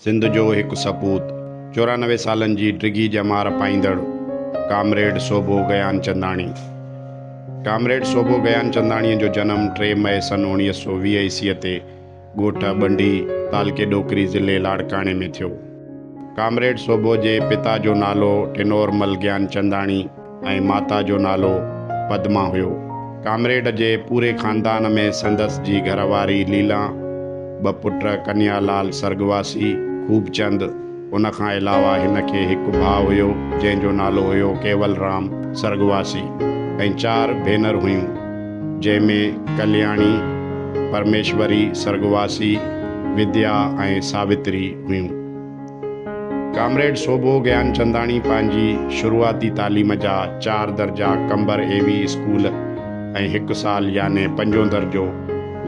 سنڌ جو هڪ سپوت، 94 سالن جي ڊگهي ڄمار پائيندڙ ڪامريڊ سوڀو گيانچنداڻي. ڪامريڊ سوڀو گيانچنداڻيء جو جنم ٽي مئي سن 1920 عيسويء تي ڳوٺ ٻنڊي، تعلقي ڏوڪري ضلعي لاڙڪاڻي ۾ ٿيو. ڪامريڊ سوڀو جي پتا جو نالو ٽنورمل گيانچنداڻي ۽ ماتا جو نالو پدما هيو. ڪامريڊ جي پوري خاندان ۾ سندس جي گهر واري ليلان، ٻه پٽ ڪنيا لال سرڳواسي، خوبچند، ان کان علاوه هن کي هڪ ڀاء هيو جنهن جو نالو هيو ڪيول رام سرڳواسي ۽ چار ڀينر هيون جنهن ۾ ڪلياڻي، پرميشوري سرڳواسي، وديا ۽ ساوتري هيون. ڪامريڊ سوڀو گيانچنداڻي پنهنجي شروعاتي تعليم جا چار درجا قمبر اي وي اسڪول ۽ هڪ سال يعني پنجون درجو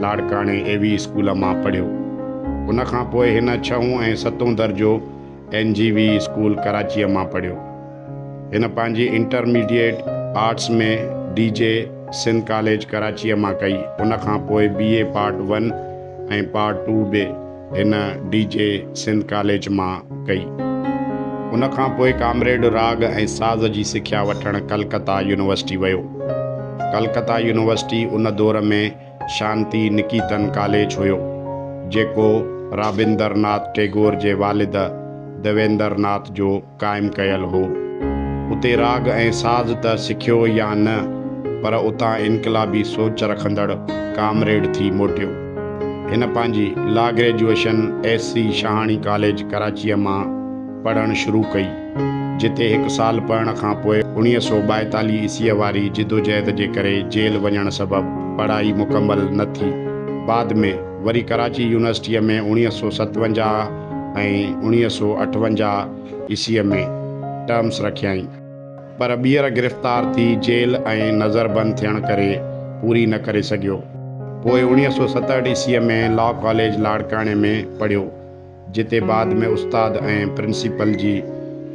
لاڙڪاڻي اي وي اسڪول مان پڙهيو. ان کان پوء هن ڇهون ۽ ستون درجو اين جي وي اسڪول ڪراچيء مان پڙهيو. هن پنهنجي انٽرميڊيئيٽ آرٽس ۾ ڊي جي سنڌ ڪاليج ڪراچيء مان ڪئي. ان کان پوء B A part one ۽ part two به هن ڊي جي سنڌ ڪاليج مان ڪئي. ان کان پوء ڪامريڊ راڳ ۽ ساز جي سکيا وٺڻ ڪلڪتا يونيورسٽي ويو. ڪلڪتا يونيورسٽي ان دور ۾ شانتي نڪيتن ڪاليج هيو، جيڪو رابندر ناٿ ٽيگور جي والد دويندر ناٿ جو قائم ڪيل هو. اتي راڳ ۽ ساز ته سکيو يا نه پر اتان انقلابي سوچ رکندڙ ڪامريڊ ٿي موٽيو. هن پنهنجي law graduation S C Shahani college ڪراچيء مان پڙهڻ شروع ڪئي، جتي هڪ سال پڙهڻ کان پوء 1942 عيسويء واري جدوجهد جي ڪري جيل وڃڻ سبب پڙهائي مڪمل نه ٿي. بعد ۾ وري ڪراچي يونيورسٽيء ۾ 1957 ۽ 1958 عيسويء ۾ ٽرمس رکيائين، پر ٻيهر گرفتار ٿي جيل ۽ نظربند ٿيڻ ڪري پوري نه ڪري سگهيو. پوء 1967 عيسويء ۾ لا ڪاليج لاڙڪاڻي ۾ پڙهيو، جتي بعد ۾ استاد ۽ پرنسپل جي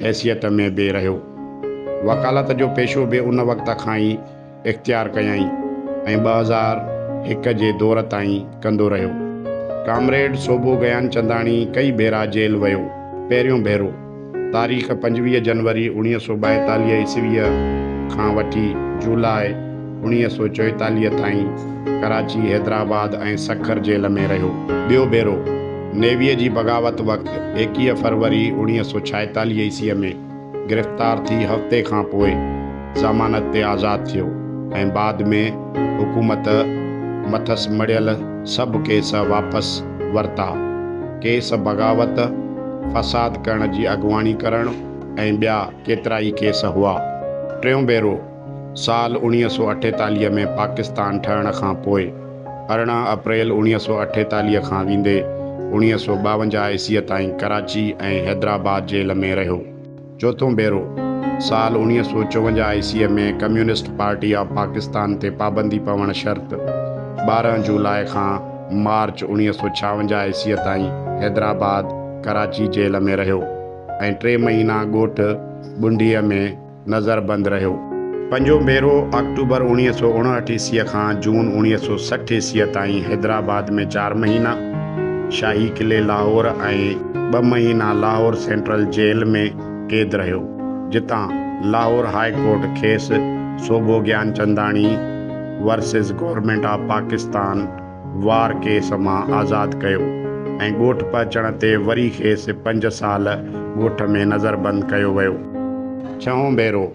حيثيت ۾ به رهيو. وڪالت جو پيشو به ان وقت کان ئي اختيار ڪيائين ۽ 2001 جي دور تائين ڪندو رهيو. ڪامريڊ سوڀو گيانچنداڻي ڪئي ڀيرا جيل ويو. پهريون ڀيرو، تاريخ 25 جنوري 1942 عيسويء کان وٺي جولاء 1944 تائين ڪراچي، حيدرآباد ۽ سکر جيل ۾ رهيو. ٻيو ڀيرو، نيويء جي بغاوت وقت 21 فروري 1946 عيسويء ۾ گرفتار ٿي هفتي کان پوء ضمانت تي آزاد ٿيو ۽ بعد ۾ حڪومت مٿس مڙهيل سڀ ڪيس واپس ورتا. ڪيس بغاوت، فساد ڪرڻ جي اڳواڻي ڪرڻ ۽ ٻيا ڪيترائي ڪيس هئا. ٽيون ڀيرو سال 1948 ۾ پاڪستان ٺهڻ کان پوء 18 اپريل 1948 کان ويندي 1952 عيسويء تائين ڪراچي ۽ حيدرآباد جيل ۾ رهيو. چوٿون ڀيرو سال 1954 عيسويء ۾ ڪميونسٽ پارٽي آف پاڪستان تي پابندي پوڻ شرط 12 جولاء کان مارچ 1956 عيسويء تائين حيدرآباد، ڪراچي جيل ۾ رهيو ۽ ٽي مهينا ڳوٺ ٻنڊيء ۾ نظربند رهيو. پنجون ڀيرو آڪٽوبر 1959 عيسويء کان جون 1960 عيسويء تائين حيدرآباد ۾ چار مهينا، شاهي قلعي لاهور ۽ ٻه مهينا لاهور سينٽرل جيل ۾ قيد رهيو، جتان لاهور هاء ڪورٽ کيس Sobho Gianchandani versus government of Pakistan war case مان آزاد ڪيو ۽ ڳوٺ پهچڻ تي وري کيس پنج سال ڳوٺ ۾ نظربند ڪيو ويو. ڇهون ڀيرو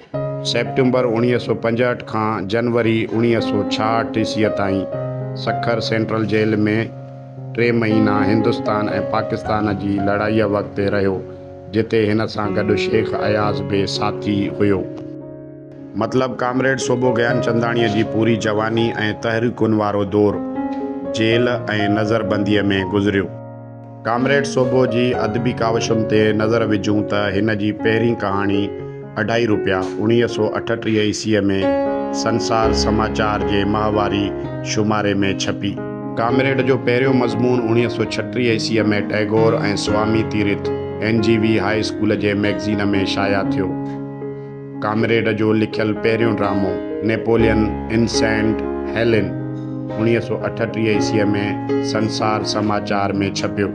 سيپٽمبر 1965 کان جنوري 1966 عيسويء تائين سکر سينٽرل جيل ۾ ٽي مهينا هندستان ۽ پاڪستان جي لڙائيء وقت رهيو، جتي هن سان گڏ شيخ اياز به ساٿي هيو. مطلب ڪامريڊ سوڀو گيانچنداڻيء جي پوري جواني ۽ تحريڪن وارو دور جيل ۽ نظربنديء ۾ گذريو. ڪامريڊ سوڀو جي ادبي ڪاوشن تي نظر وجهون ته هن جي پهرين ڪهاڻي اڍائي روپيا 1938 عيسويء ۾ سنسار سماچار جي ماهواري شماري ۾ ڇپي. ڪامريڊ جو پهريون مضمون 1936 عيسويء ۾ Tagore ۽ Swami Tirath N G V high school جي مئگزين ۾ شايع ٿيو. ڪامريڊ جو لکيل پهريون ڊرامو نيپولين ان سينٽ هيلين 1938 عيسويء ۾ سنسار سماچار ۾ ڇپيو.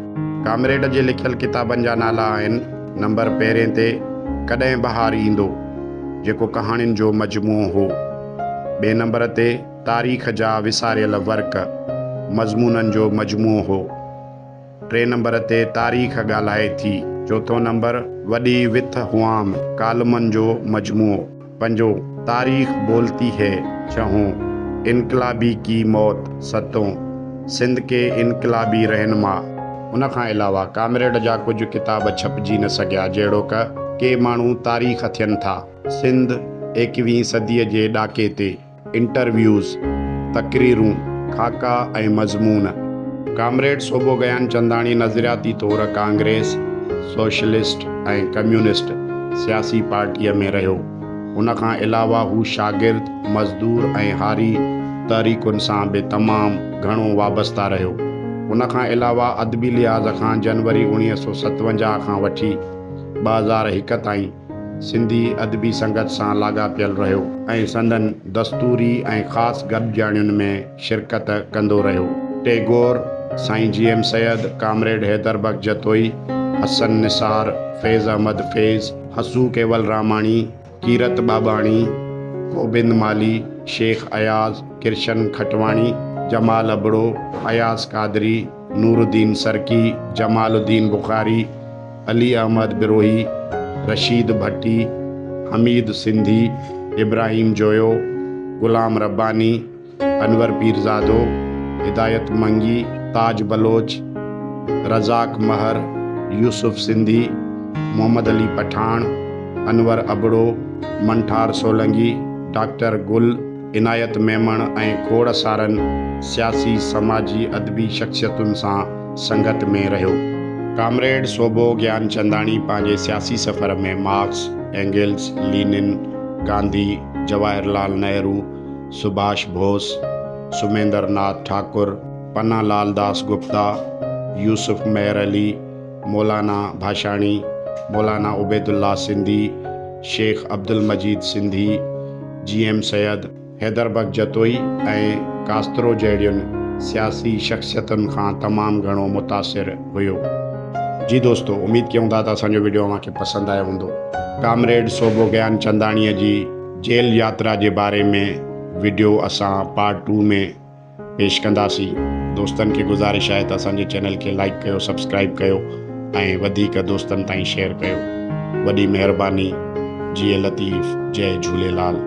ڪامريڊ جي لکيل ڪتابن جا نالا آهن، نمبر پهرين تي ڪڏهن بهار ايندو جيڪو ڪهاڻين جو مجموعو هو. ٻئي نمبر تي تاريخ جا وساريل ورق مضمونن جو مجموعو هو. ٽئين نمبر تي تاريخ ڳالهائي ٿي. چوٿون نمبر وڏي وٿ هئام ڪالمن جو مجموعو. پنجون تاريخ بولتي هي. ڇهون انقلابي ڪي موت. ستون سنڌ ڪي انقلابي رهنما. ان کان علاوه ڪامريڊ جا ڪجهه ڪتاب ڇپجي نه سگهيا جهڙوڪ، ڪي ماڻهو تاريخ ٿين ٿا، سنڌ ايڪويهين صديء جي ڏاڪي تي، انٽرويوز، تقريرون، خاڪا ۽ مضمون. ڪامريڊ سوڀو گيانچنداڻي نظرياتي طور ڪانگريس، سوشلسٽ ۽ ڪميونسٽ سياسي پارٽيء ۾ رهيو. ان کان علاوه هو شاگرد، مزدور ۽ هاري تحريڪن سان به تمام گهڻو وابسته رهيو. ان کان علاوه ادبي لحاظ کان جنوري 1957 کان وٺي 2001 تائين سنڌي ادبي سنگت سان لاڳاپيل رهيو ۽ سندن دستوري ۽ خاص گڏجاڻين ۾ شرڪت ڪندو رهيو. ٽيگور، سائين جي ايم سيد، ڪامريڊ حيدر بخش جتوئي، حسن نثار، فيض احمد فيض، حسو ڪيولراماڻي، ڪيرت ٻاٻاڻي، گوبند مالهي، شيخ اياز، ڪرشن کٽواڻي، جمال ابڙو، اياز قادري، نورالدين سرڪي، جمال الدين بخاري، علي احمد بروهي، رشيد ڀٽي، حميد سنڌي، ابراهيم جويو، غلام رباني، انور پيرزادو، هدايت منگي، تاج بلوچ، رزاق مهر، يوسف سنڌي، محمد علي پٺاڻ، انور ابڙو، منٺار سولنگي، ڊاڪٽر گل، عنايت ميمڻ ۽ کوڙ سارن سياسي، سماجي، ادبي شخصيتن سان سنگت ۾ رهيو. ڪامريڊ سوڀو گيانچنداڻي پنهنجي سياسي سفر ۾ Marx, Engels, Lenin, Gandhi, Jawahar Lal Nehru, Subhash Bose, Sumendra Nath Thakur, Panna Lal Das Gupta, Yusuf Mehr Ali, Maulana Bhashani, Maulana Ubaidullah Sindhi, Sheikh Abdul Majeed Sindhi, G M Syed, Haider Bakhsh Jatoi ۽ Castro جهڙين سياسي شخصيتن کان تمام گهڻو متاثر هيو. جي دوستو اميد ڪيون ٿا ته اسان جو وڊيو اوهان کي پسند آيو هوندو. ڪامريڊ سوڀو گيانچنداڻيء جي جيل ياترا جي باري ۾ وڊيو اسان پارٽ ٽو ۾ پيش ڪنداسين. دوستن کي گذارش آهي ته اسان جي چينل کي لائيڪ ڪيو سبسڪرائيب ڪيو ۽ وڌيڪ دوستن تائين شيئر ڪيو. وڏي مهرباني. جيئي لطيف جئي جهوليلال.